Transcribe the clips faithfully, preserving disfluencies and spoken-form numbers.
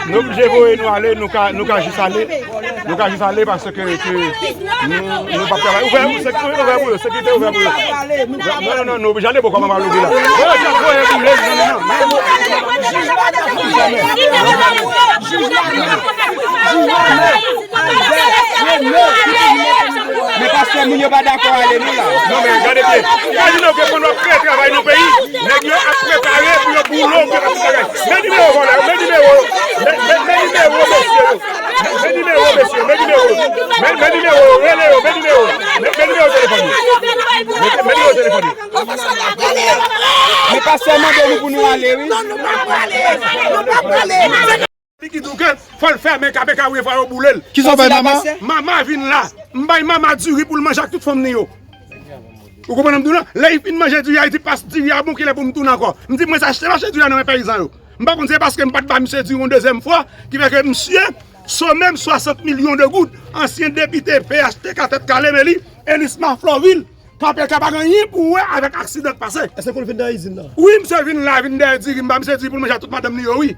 Nou oblije voye nou ale, nou ka, nou ka jis ale. Nou ka jis ale paske ke nou, nou p ap travay. Ouvè, sekirite ouvè pou yo, sekirite ouvè pou yo. Non, non, non, nou oblije ale, bon, kòman w ap louvri la? Voye, voye, boule, non, non, non. Men pastè, moun yo pa dakò ale non la. Non, men gade byen. Imajine w ke pandan w ap fè travay nan peyi, nèg yo ap prepare pou yo boule w, pou yo fè tout bagay. Men nimewo vòlè yo, men nimewo yo. Men, men, men nimewo mesye yo. Men, men nimewo mesye yo, men nimewo yo. Men, men nimewo yo, rele yo, men nimewo yo. Men, men nimewo telefòn yo. Men, men nimewo telefòn yo. Men pastè mande nou pou nou ale, wi. Non, nou pa prale. Nou pa prale. Li ki di w ke fò l fèmen K P K wi, fò yo boule l. Kisa w bay mama? Mama vin la. M bay mama diri pou l manje ak tout fanm li yo. Ou konprann m di w lan? Lè l fin manje diri a, li di, "Pas, diri a bon, kilè pou m tounen ankò?" M di, "Mwen achte mache diri a nan men peyizan yo." M pa konn se paske m pa t ba misye diri yon dezyèm fwa ki fè ke misye, somèm swasant milyon de goud, ansyen depite P H T K tèt kale, men li, Elisma Florvil, K P K pa gen anyen pou wè avèk aksidan k pase. Èske l konn vin nan izin nan? Wi, misye vin la, vin dèyè diri, m ba misye diri pou l manje ak tout madanm li yo, wi.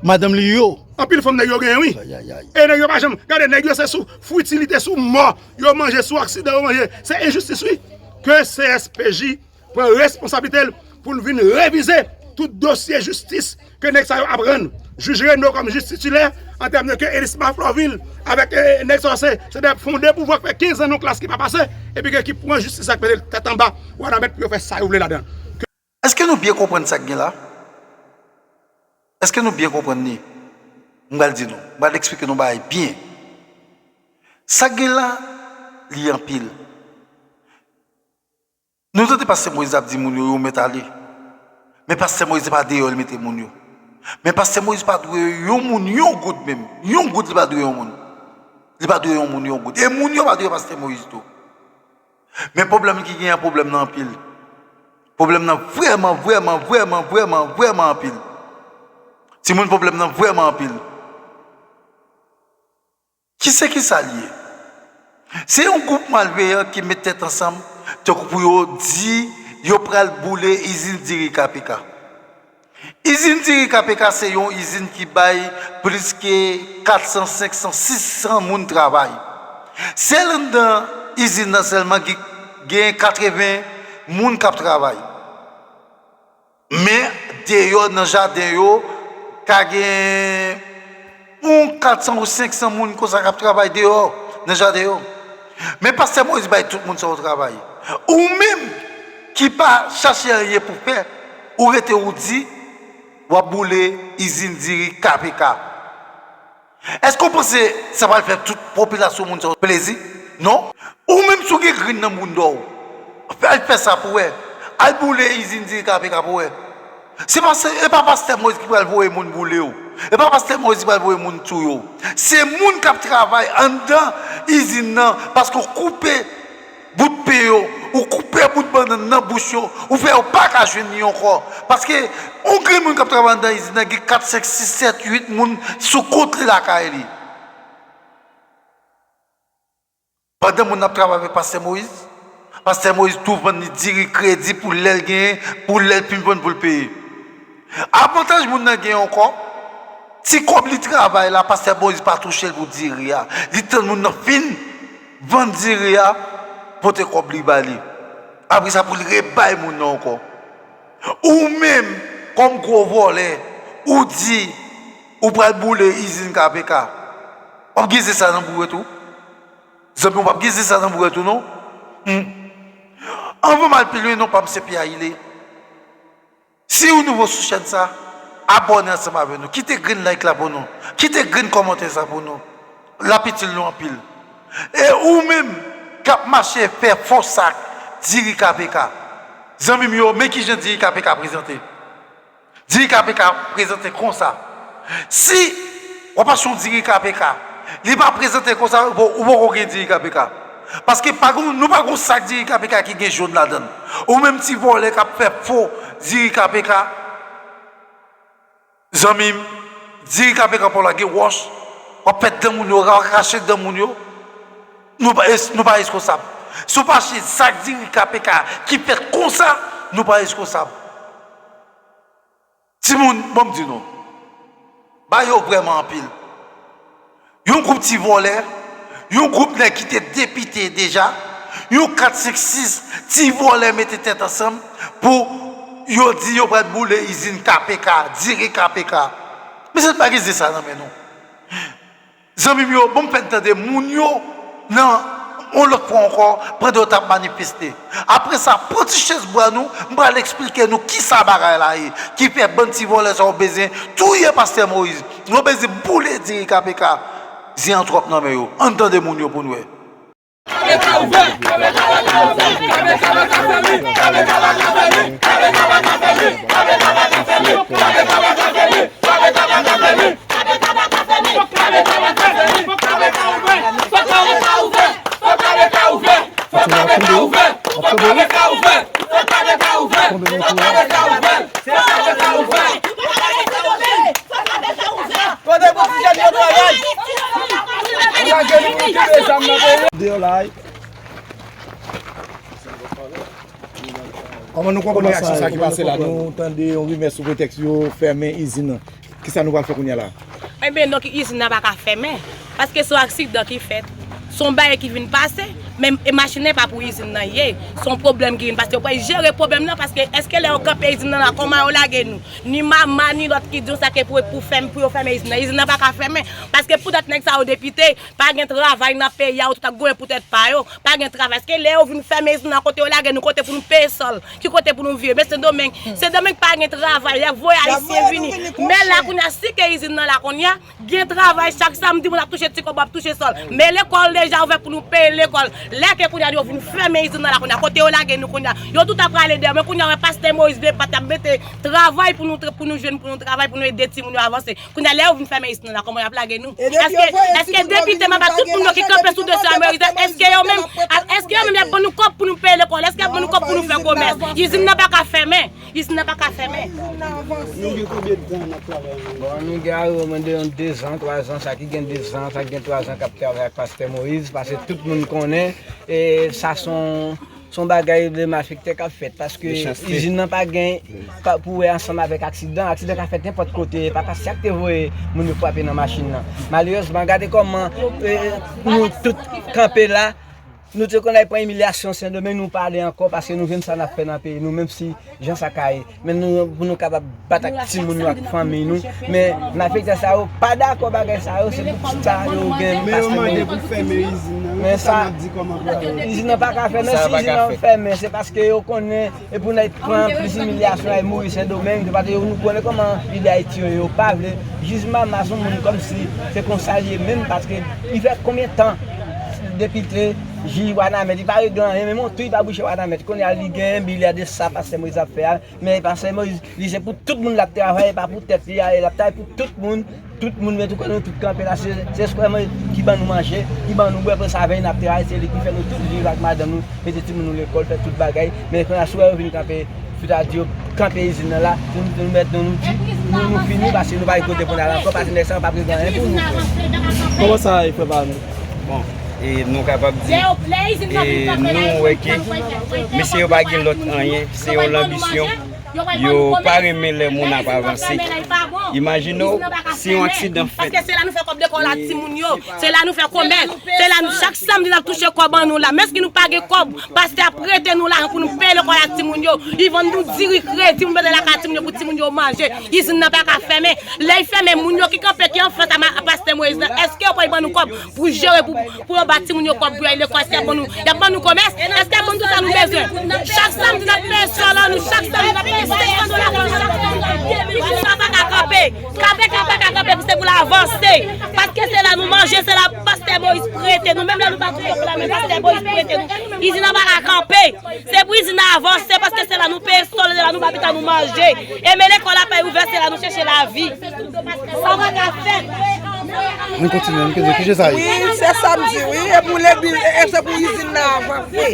Madanm li yo? Anpil fanm nèg yo genyen, wi. Ayayay. E nèg yo pa janm, gade, nèg yo se sou fritilite, sou mò yo manje, sou aksidan yo manje. Se enjistis, wi. Ke C S P J pran responsablite l pou l vin revize tout dosye jistis ke nèg sa yo ap rann. Jij Reno kòm jij titilè, an tèm de ke Elisma Florvil avèk, eh, nèg sa yo se, se de fon de pouvwa k fè kenz an nan klas ki pa pase, epi ke ki pran jistis ak mete l tèt anba, Wanament pou yo fè sa yo vle ladan. Èske nou byen konprann sa k gen la? Èske nou byen konprann li? M pral di nou, m pral eksplike nou bagay byen. Sa k gen la, li anpil. Nou tande pastè Moyiz ap di moun yo, yo mèt ale. Men pastè Moyiz se pa deyò li mete moun yo. Men pastè Moyiz pa dwe yon moun yon goud menm. Yon goud li pa dwe yon moun. Li pa dwe yon moun yon goud. E moun yo pa dwe pastè Moyiz tou. Men pwoblèm ki gen an, pwoblèm nan anpil. Pwoblèm nan vrèman, vrèman, vrèman, vrèman, vrèman anpil. Timoun, pwoblèm nan vrèman anpil. Ki se ki sa l ye? Se yon gwoup malveyan ki met tèt ansanm, tankou pou yo di yo pral boule izin diri K P K. Izin diri K P K se yon izin ki bay plis ke kat san, senk san, sis san moun travay. Sèl anndan izin nan sèlman ki gen katreven moun k ap travay. Men deyò nan jaden yo, ka gen yon kat san ou senk san moun konsa k ap travay deyò nan jaden yo. Men pastè Moyiz bay tout moun sa yo travay. Ou menm ki pa chache anyen pou fè, ou rete ou di w ap boule izin diri K P K. Èske w panse sa pral fè tout popilasyon moun sa yo plezi? Non. Ou menm si w gen grenn nan bounda w, al fè sa pou wè. Al boule izin diri K P K pou wè. Se pa, se, e pa pastè Moyiz ki pral voye moun boule w. E pa pastè Moyiz ki pral voye moun touye w. Se moun k ap travay anndan izin nan, paske w koupe bout pen yo, ou koupe bout bannann nan bouch yo, ou fè yo pa ka jwenn li ankò. Paske yon grenn moun k ap travay anndan izin nan gen kat, senk, sis, sèt, uit moun sou kont li lakay li. Pandan moun nan ap travay avèk pastè Moyiz, pastè Moyiz tou vann li diri kredi pou lè l genyen, pou lè l fin vann pou l peye. Avantaj moun nan genyen ankò, ti kòb li travay la, pastè Moyiz pa touche l pou diri a. Li tann moun nan fin vann diri a, pote kòb li ba li. Apre sa, pou l rebay moun nan ankò. Ou menm, kòm gwo vòlè, ou di ou pral boule izin K P K. W ap gize sa nan bourèt ou? Zanmi, w p ap gize sa nan bourèt ou, non? Hmm. Anvan m al pi lwen, non pa m se Pierre Ayile. Si ou nouvo sou chèn sa, abòne ansanm avè nou. Kite grenn like la pou nou. Kite grenn kòmantè sa pou nou. L ap itil nou anpil. E ou menm k ap mache fè fo sak diri K P K. Zanmi m yo, men kijan diri K P K prezante. Diri K P K prezante konsa. Si w ap achte yon diri K P K, li pa prezante konsa, ou po-, ou poko gen diri K P K. Paske pa gon, nou pa gon sak diri K P K ki gen jòn ladan l. Ou menm ti vòlè k ap fè fo diri K P K, zanmi m, diri K P K pa w la gen wòch, w ap fè dan moun yo, w ap rache dan moun yo. Nou pa, nou pa reskonsab. Si w pa achte sak diri K P K ki fèt konsa, nou pa reskonsab. Timoun, ban m di nou. Ba yo vrèman anpil. Yon gwoup ti vòlè, yon gwoup nèg ki te depite deja, yon kat, senk, sis ti vòlè mete tèt ansanm pou yo di yo pral boule izin K P K, diri K P K. Mesye, n pa gen zen sa nan men nou. Zanmi m yo, bon, m fè n tande moun yo nan yon lòt fwa ankò pandan yo t ap manifeste. Apre sa, pran ti chèz bwa nou, m pral eksplike nou kisa bagay la ye, ki fè bann ti vòlè sa yo bezwen touye pastè Moyiz. Yo bezwen boule diri K P K. Zen an twòp nan men yo. Ann tande moun yo pou n wè. Deyò la, wi. Kòman nou konprann reyaksyon sa ki pase la? Nou tande yon rimè sou pretèks yo fèmen izin nan. Kisa nou pral fè kounye a la? Ebyen, donk, izin nan pa ka fèmen. Paske se yon aksidan ki fèt. Se yon bagay ki vin pase. Men e machin nan pa pou izin nan ye. Se yon pwoblèm ki vin pase. Yo pral jere pwoblèm nan paske èske lè yo kanpe izin nan la, kòman yo lage nou? Ni Mama, ni lòt ki di yo sa ke pou, pou fèm, pou yo fèmen izin nan. Izin nan pa ka fèmen. Paske poutèt nèg sa yo depite, pa gen travay nan peyi a, yo tout ap goumen pou tèt pa yo. Pa gen travay. Èske lè yo vin fèmen izin nan, kote yo lage nou, kote pou nou peye sòl? Ki kote pou nou vire? Men Sendomeng, Sendomeng pa gen travay. Y ap voye Ayisyen vini. Men la kounye a, si ke izin nan la kounye a, gen travay chak samdi, moun ap touche ti kòb, ap touche sòl. Men lekòl deja ouvè pou nou peye lekòl. Lè ke kounye a yo vin fèmen izin nan la kounye a, kote yo lage nou kounye a? Yo tout ap prale dèyè. Men kounye a, wè, pastè Moyiz vle bat, ap mete travay pou nou, pou nou jwenn, pou nou travay, pou nou ede timoun yo avanse. Kounye a, lè yo vin fèmen izin nan la, kòman y ap lage nou? Èske, èske depite, mama, tout moun yo ki kanpe sou dosye Moyiz la, èske yo menm, èske yo menm y ap ban nou kòb pou nou peye lekòl? Èske y ap ban nou kòb pou nou fè komès? Izin nan pa ka fèmen. Izin nan pa ka fèmen. Nou gen konbyen tan n ap travay ansanm? Bon, nou gen awo mwen de yon dezan, twazan, sa ki gen dezan, sa ki gen twazan k ap travay ak pastè Moyiz, paske tout moun konnen, e sa se yon Se yon bagay de malfektè k ap fèt, paske izin nan pa gen, pa, pou wè ansanm avèk aksidan. Aksidan ka fèt nenpòt kote, e pa pastè a k te voye moun yo frape nan machin nan. Malerezman, gade kòman, e, nou tout kanpe la, nou te konn al pran imilyasyon Sendomeng, nou pa ale ankò, paske nou jwenn sa n ap fè nan peyi nou, menm si jan sa ka ye. Men nou, pou nou kapab bat ak timoun yo, ak fanmi nou. Men malfektè sa yo pa dakò bagay sa yo, se pou sa yo gen pastè Moyiz. Men sa, izin nan pa ka fèmen, si izin nan fèmen, se paske yo konnen, e pou nèg pran plis imilyasyon, al mouri Sendomeng, se paske yo, nou konnen kòman lidè Ayiti yo ye, yo pa vle. Jij Mama se yon moun kòmsi se konsa li ye menm, paske li fè konbyen tan depite, jij Wanament, li pa regle anyen, menm yon tou li pa bouche Wanament. Kounye a li gen milya de sa pastè Moyiz ap fè a, Men pastè Moyiz, li se pou tout moun l ap travay, e pa pou tèt li a, e l ap travay pou tout moun, tout moun, men tou konnen nou tout kanpe la, se, se Skwè Moyiz ki ban nou manje, ki ban nou bwè, pou sa vèy n ap travay, se li ki fè nou tout viv ak madanm nou, mete timoun nou lekòl, fè tout bagay, men kounye a si w wè yo vin kanpe, fouta di yo kanpe izin nan la, nou, nou mèt nou, nou di, nou, nou fini, paske nou pa gen kote pou n al ankò, paske nèg sa yo p ap regle anyen pou nou. Kòman sa, e, frè pa nou? Bon, e nou kapab di, e nou wè ke mesye yo pa gen lòt anyen, se yon lanbisyon. Yo pa renmen lè moun ap avanse. Imajine w, si yon aksidan fèt. Paske se la nou fè kòb lekòl ak timoun yo. Se la nou fè komès. Se la nou, chak samdi n ap touche kòb an nou la. Menm si nou pa gen kòb, pastè a prete nou lajan pou nou peye lekòl ak timoun yo. Li vann nou diri kredi, nou mete lakay timoun yo pou timoun yo manje. Izin nan pa ka fèmen. Lè l fèmen, moun yo ki kanpe, ki anfas a ma-, pastè Moyiz la, èske yo pral ban nou kòb pou jere, pou, pou yo ba timoun yo kòb pou yo al lekòl? Èske y ap ban nou, y ap ban nou komès? Èske y ap ban nou tout sa nou bezwen? Chak samdi n ap peye sòl an nou, chak samdi n ap peye senk san dola pou nou chak samdi. Sa pa ka kanpe. K P K pa ka kanpe, se pou l avanse. Paske se la nou manje, se la pastè Moyiz prete nou. Menm lè nou pa touche pou la, men pastè Moyiz prete nou. Izin nan pa ka kanpe. Se pou izin nan avanse, paske se la nou peye sòl, se la nou ba pita nou manje. E men lekòl la pa ouvè, se la nou chèche lavi. Sa pa ka fèt. Ann kontinye, ann kontinye. Ki jan sa ye? Wi, se sa m di, wi. E pou legliz, e, e se pou izin nan avanse.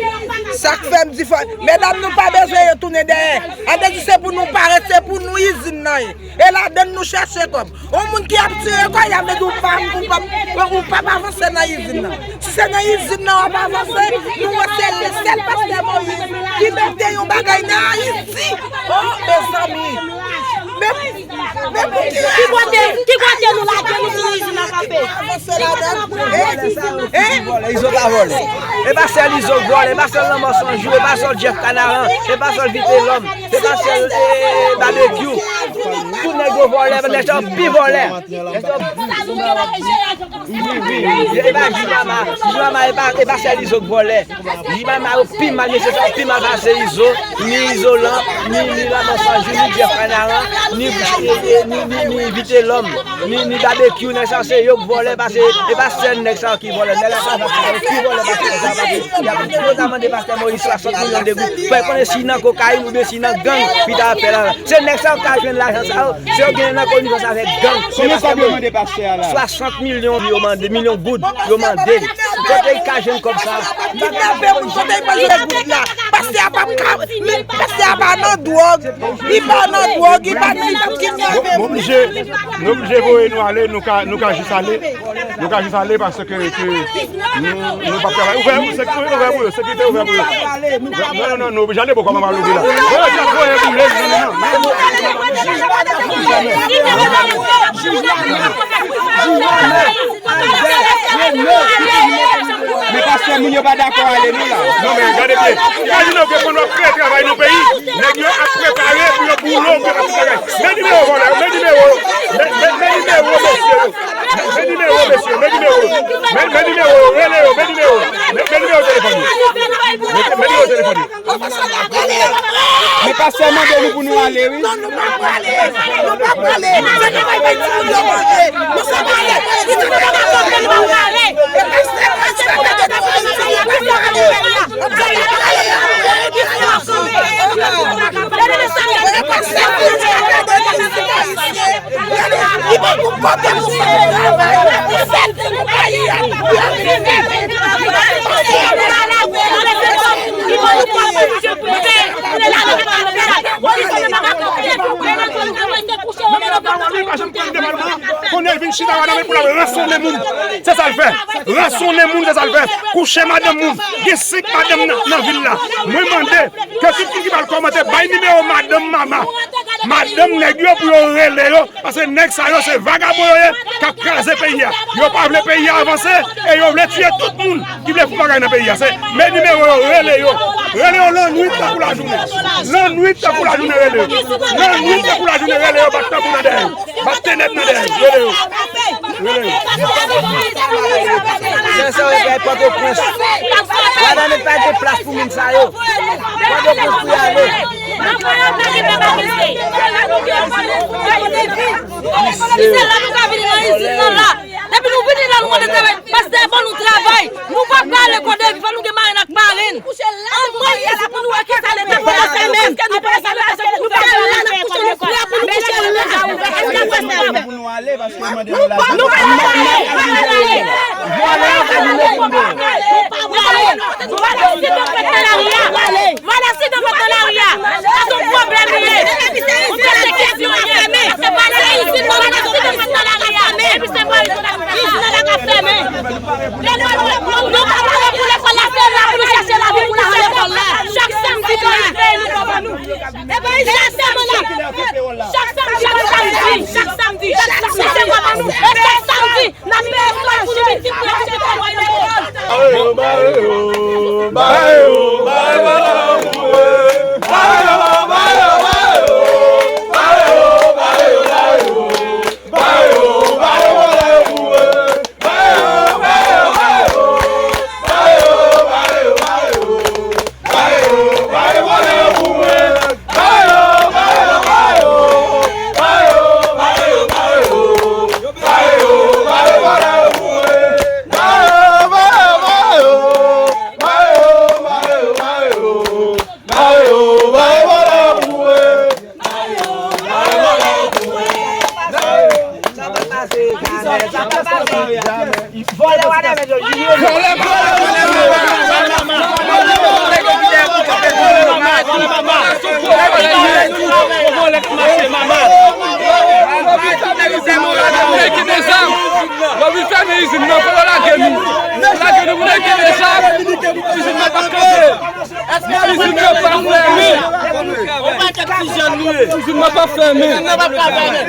Sa k fè m di fò, medam nou pa bezwen yo tounen dèyè. An te di se pou nou parèt, se pou nou izin nan ye. E ladann nou chèche kòb. Yon moun ki ap tire kò, y ap di w pa, ou p ap, ou p ap avanse nan izin nan. Si se nan izin nan w ap avanse, nou wè se sèl pastè Moyiz ki mete yon bagay nan Ayiti. O, mezanmi! Ki kote, ki kote nou lage nou sou izin nan kanpe? Izo pa vòlè. E pa sèl Izo k vòlè, e pa sèl Lanmò San Jou, e pa sèl Jeff Kanaran, e pa sèl Vitelòm, e pa sèl Babekyou. Tout nèg yo vòlè, nèg sa yo pi vòlè. E pa Jimama, Jimama e pa sèl Izo k vòlè. Jimama yo pi mal, mesye sa yo pi mal pase Izo, ni Izolan, ni Lanmò San Jou, ni Jeff Kanaran, ni Vitelòm, ni Babekyou, nèg sa yo se yo k vòlè, pase e pa sèl nèg sa yo ki vòlè, nèg la pa ki vòlè pase nèg sa yo, pase y ap yo ta mande pastè Moyiz swasant milyon de goud, fè konnen si nan kokayin oubyen si nan gang, pi ta ap fè la. Se nèg sa yo ka jwenn lajan sa yo, se yo gen nan konivans avèk gang. Konbyen kòb yo mande pastè a la? Swasant milyon yo mande, milyon goud yo mande. Kote l ka jwenn kòb sa? Kidnape moun, kote l pral jwenn goud la? Pastè a p ap ka, men pastè a pa nan dwòg, li pa nan dwòg, li pa nan kidnape moun. Nou oblije, nou oblije voye nou ale, nou ka, nou ka jis ale. Nou ka jis ale paske ke nou, nou p ap travay. Ouvè, ouvè pou yo, sekirite ouvè pou yo. Non, non, non, nou oblije ale, poko manman louvri la. Voye, voye, boule, non, non, non. Men pastè, moun yo pa dakò ale non la. Non, men gade byen. Imajine w ke pandan w ap fè travay nan peyi, nèg yo ap prepare pou yo boule w, pou yo fè tout bagay. Men nimewo vòlè yo, men nimewo yo. Men, men, men nimewo mesye yo. Men nimewo mesye yo, men nimewo yo. Men, men nimewo yo, rele yo, men nimewo. Men, men nimewo telefòn yo. Men, men nimewo telefòn yo. Men pastè mande nou pou nou ale, wi. Non, nou pa prale. Nou pa prale. Se travay bay timoun yo manje. Nou se pa ale. Kounye a l vin chita la nan men pou l ap ransonnen moun. Se sa l fè. Ransonnen moun, se sa l fè. Kouche madanm moun. Gen senk madanm nan, nan vil la. Mwen mande ke tout moun ki pral kòmante, bay nimewo madanm Mama. Madanm nèg yo pou yo rele yo, paske nèg sa yo se vagabon yo ye, k ap kraze peyi a. Yo pa vle peyi a avanse, e yo vle tiye tout moun ki vle fè bagay nan peyi a. Se men nimewo yo, rele yo. Rele yo lannwit tankou lajounen. Lannwit tankou lajounen, rele yo. Lannwit tankou lajounen, rele yo, bat tanbou nan dèyè yo. Bat tenèb nan dèyè yo. Rele yo. Rele yo. Sè sa yo bay Pòtoprens. Wadamèt pa gen plas pou moun sa yo. Pòtoprens pou y ale. Se la nou ka vini nan izin nan la. Depi nou vini la, nou mande travay. Pastè ban nou travay. Nou pa prale Kòdevi, fò nou gen marenn ak marenn. Anmwey, èske pou nou wè kisa Leta fè la menm? Nou pa la, n ap kouche, nou prè pou nou kouche la. Pou nou ale, paske yo mande nou lajan. Nou pa prale. Vòlè yo ka vin reponn yo. Nou pa prale. Vòlè si nou fèt nan lari a. Vòlè si nou fèt nan lari a. Sa se yon pwoblèm li ye. Yon pèsekisyon li ye. Se pa nan izin, vòlè si nou fèt nan lari a. Epi se pa izin nan lari a. Lekòl, nou pa pale pou lekòl la, se la pou nou chèche lavi pou nou fè lekòl la. Chak samdi, nou rive, nou pa ban nou. E pa izin sèlman la. Chak samdi, chak samdi, chak samdi, chak samdi, se kòman nou. E chak samdi, n ap peye lekòl pou nou pitit nou achte kòb lekòl. Vòlè, wadamèt yo, jije yo. Nèg ki gen zam, w ap vin fèmen izin nan, fò yo lage nou. Lage nou pou nèg ki gen zam, izin nan p ap kanpe. Izin nan p ap fèmen. Izin nan p ap fèmen. Izin nan p ap ka fèmen.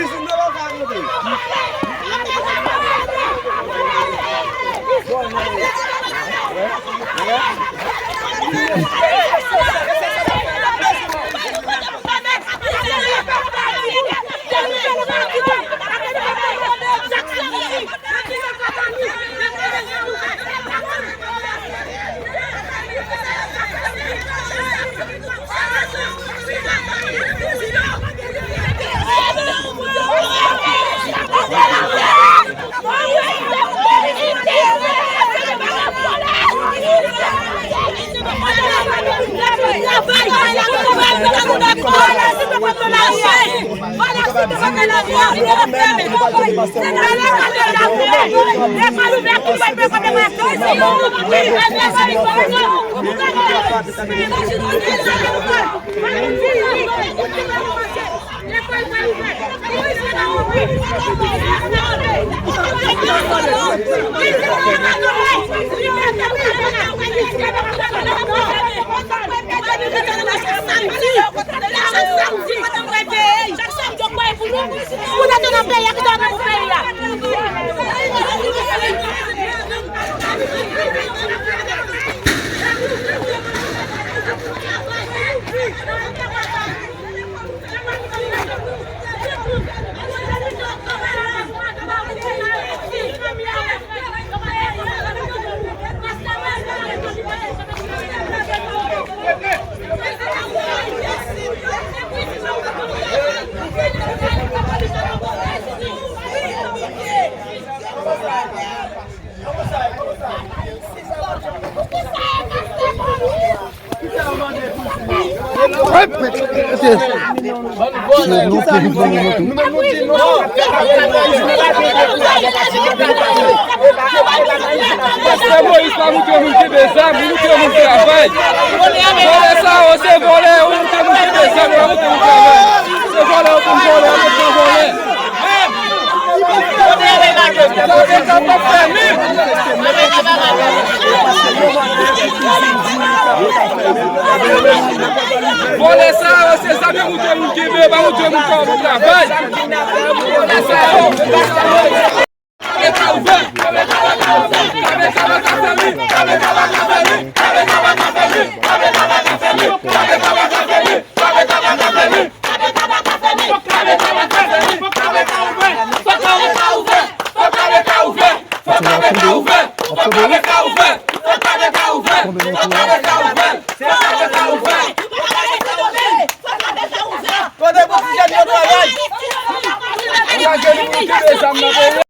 Pastè Moïse pa montre moun kenbe zam, li montre moun travay. Vòlè sa yo, se vòlè, yo montre moun kenbe zam, yo montre moun travay. Se vòlè, yo konn vòlè, yo konn vòlè. Vòlè sa yo, se zam yo montre moun kenbe, yo pa montre moun kòman pou travay. Vòlè sa yo.